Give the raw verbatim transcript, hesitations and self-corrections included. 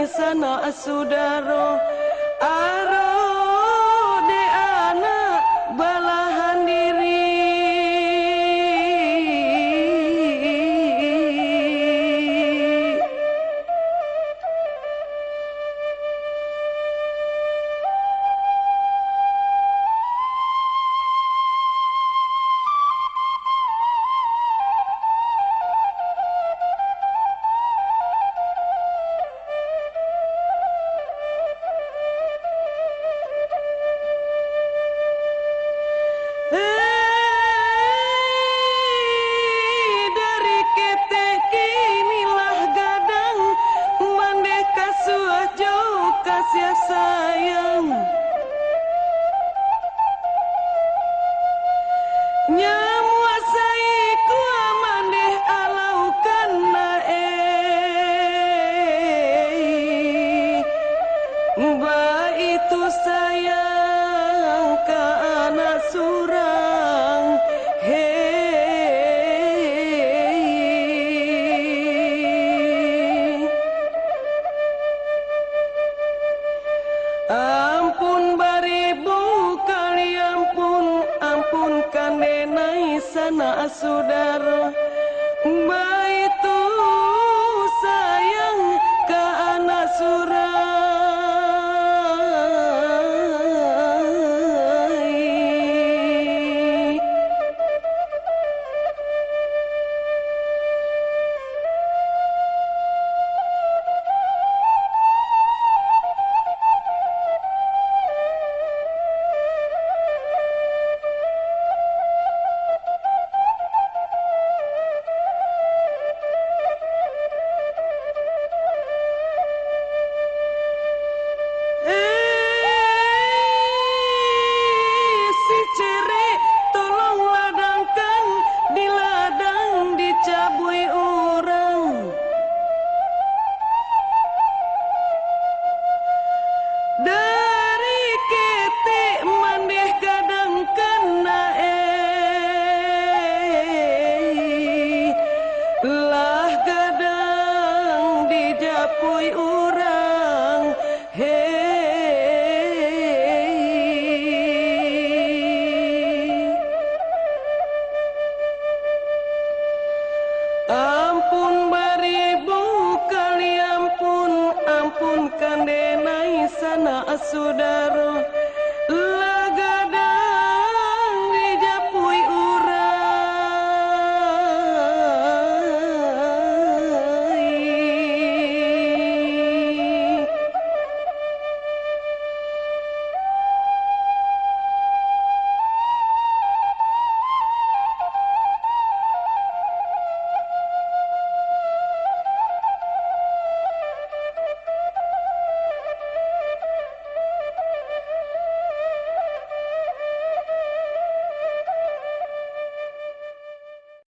sanak sudaro, aro dek anak balahan diri. Hei, dari ketek kini lah gadang, mandeh kasuah jo kasiah sayang. Nyamuak saikua mandeh alau kana, eh. Baitu sayang ka anak surang, hei. Ampun baribu kali ampun, ampun kandenai sanak sudaro, baitu sayang ka anak surang. Eh, si cerek, tolong ladangkan di ladang dicabuik urang. Dari ketek mandeh gadang kana, eh, lah gadang dijapuik urang, hei. Ampun baribu kali ampun, ampun kandenai sanak sudaro.